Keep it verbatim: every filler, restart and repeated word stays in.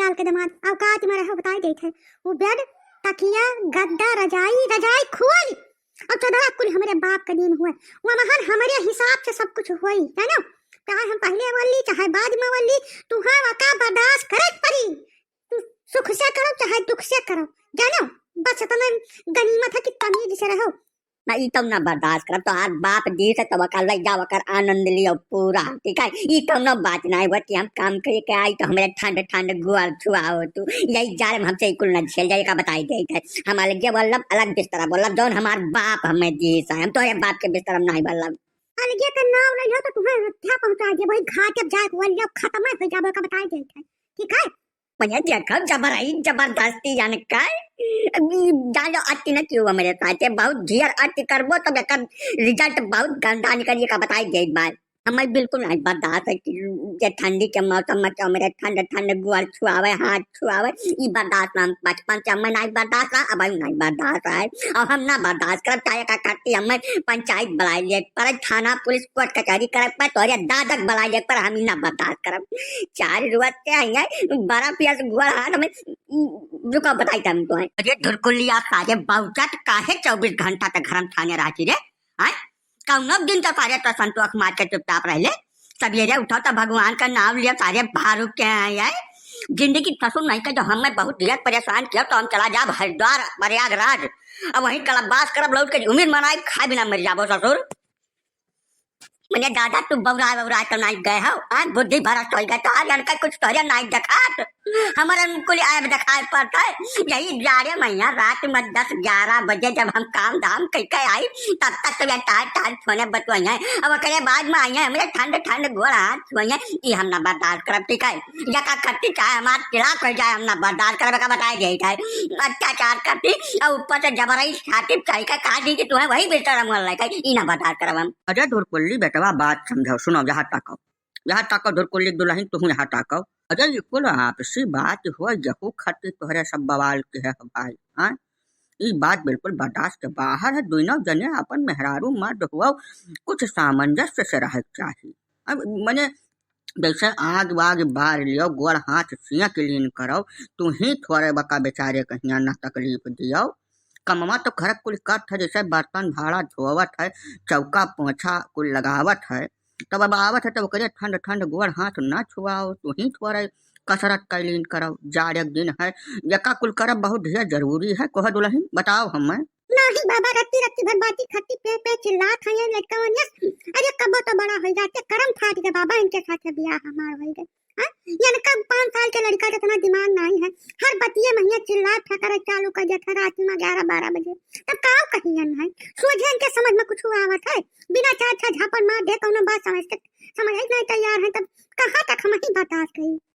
साल के दामाद, औकात में रहो, बताई देत है। वो बेड, तकिया, गद्दा, रजाई, रजाई खोल। अब चौदह कुल हमरे बाप के दिन हुए, वो महन हमरे हिसाब से सब कुछ होई, जानो? चाहे हम पहले वल्ली, चाहे बाद में वल्ली, तुहां वका बर्दाश्त करे पड़ी। तू सुख से करो, चाहे दुख से करो, जानो? बस इतना गनीमत है कि तमीज से रहो। ना, ई तब ना बर्दाश्त करब, तोहार बाप दी से तब ओकर लइ जाओ, ओकर आनंद लियो पूरा, ठीक है? ई कौनो बात ना है कि हम काम करे के आई तो हमरे ठंड ठंड गोड़ छुआओ तू, यही जाड़े में हमसे ई कुल ना झेल जाए, का बताई देत है। हम अलगे बोलब, अलग बिस्तरा बोलब, जौन हमार बाप हमें दी से, हम तोहरे बाप के बिस्तरा में नहीं बोलब। अलगे के नाव नहीं हो तो तुम्हें हत्या पहुंचा दे, वही घाट जब जाए बोल जब खत्म हो जाबो, का बताई देत है, ठीक है? मने देखो, जबरई, जबरदस्ती, यानी का? अभी जान लो, अति न क्यों मेरे साथ है, बहुत ढेर अति करबो, तब एकर result बहुत गंदा निकली, का बताई दे एक बार। हमें बिल्कुल नहीं बर्दाश्त है कि ये ठंडी के मौसम में क्यों मेरे ठंड, ठंड गोड़ छुआवे, हाथ छुआवे, ई बर्दाश्त ना, बचपन से हमें नहीं बर्दाश्त है, अब नहीं बर्दाश्त है, और हम ना बर्दाश्त करब, चाहे का करती हमें पंचायत बुलाए लिए, पर थाना, पुलिस, कोर्ट कचहरी करे पर तोहरे दादक बुलाए लिए, पर हम ई ना बर्दाश्त करब। चार रुआ ते आई है, बड़ा पियास गोड़ हाथ में, रुका बताई तम तो है। अरे धुरकुलिया सारे बाउचट काहे चउबीस घंटा तक घर में छाने रहती रे? हैं? कौनो दिन तो सारे तो संतोष मार के चुपचाप रह ले। सवेरे उठो तो भगवान का नाम लिया, सारे भारू के आए हैं। जिंदगी ससुर नहीं के जो हमें बहुत ढेर परेशान किया तो हम चला जाब हरिद्वार, प्रयागराज। अब वहीं कलबास करब लौट के उम्र मनाई, खाए बिना मर जाबो ससुर। मने दादा, तू बौराए बौराए तो नाई गए हो, आ? बुद्धि भ्रष्ट हो गए तो आज इनका कुछ तोहरे नाई देखात। हमारे कुल आए देखाए पड़ता है। यही जाड़े महीना रात में दस ग्यारह बजे जब हम काम धाम कह के आई, तब तक तो ये टाल टाल छोने बतुआई हैं। अब ओकरे बाद में आई हैं, हमरे ठंड ठंड गोड़ हाथ छुआई हैं, ये हम ना बर्दाश्त करब, ठीक है? यका खट्टी चाहे हमार तिलाक हो जाए, हम ना बर्दाश्त करब, का बताए जाए, अत्याचार करती और ऊपर से जबरई छाती पे चढ़ के कहा दी कि तुम्हें वही बिस्तर में लेके, ई ना बर्दाश्त करब हम। अरे धुरकुल्ली बेटवा, बात समझाओ, सुनो, यहाँ तक आओ, यहाँ तक आओ धुरकुल्ली दुल्हन, तुहू यहाँ तक आओ। अरे ये कुल आपसी बात हो, यहू खातिर तोहरे सब बवाल के है भाई, हाँ? ई बात बिल्कुल बर्दाश्त के बाहर है। दोनों जने अपन मेहरारू मर्द हुआ, कुछ सामंजस्य से रहे के चाही। अब मने जैसे आग वाग बार लियो, गोड़ हाथ सियक लीन करो, तू ही थोड़े बका बेचारे कहिया ना तकलीफ दियो। कमवा तो घर कुल करत है, जैसे बर्तन भाड़ा धोवत है, चौका पोछा कुल लगावत है, तब अब आवत है तब ओकरे ठंड ठंड गोड़ हाथ ना छुआओ, तू ही थोड़े कसरत कैलीन करो। जाड़े के दिन है, यका कुल करब बहुत ढेर जरूरी है। कोह दुल्हन, बताओ हमें। नाही बाबा, रत्ती रत्ती भर बाटी खट्टी पे पे चिल्लात हैं ये लड़का वनियस। अरे कबो तो बड़ा हो जाते, करम फाट गए बाबा, इनके साथ बियाह हमार हो गए। हाँ? इनका पाँच साल के लड़का जितना दिमाग नहीं है, हर बतिये महिया चिल्ला फकर चालू कर देता रात में ग्यारह बारह बजे। तब का कहियन है? सोझे इनके समझ में कुछ आवत है? बिना चार छह झापड़ मार दे, कौनो बात समझ के, समझ ही नहीं तैयार है, तब कहाँ तक हम ही बर्दाश्त करी?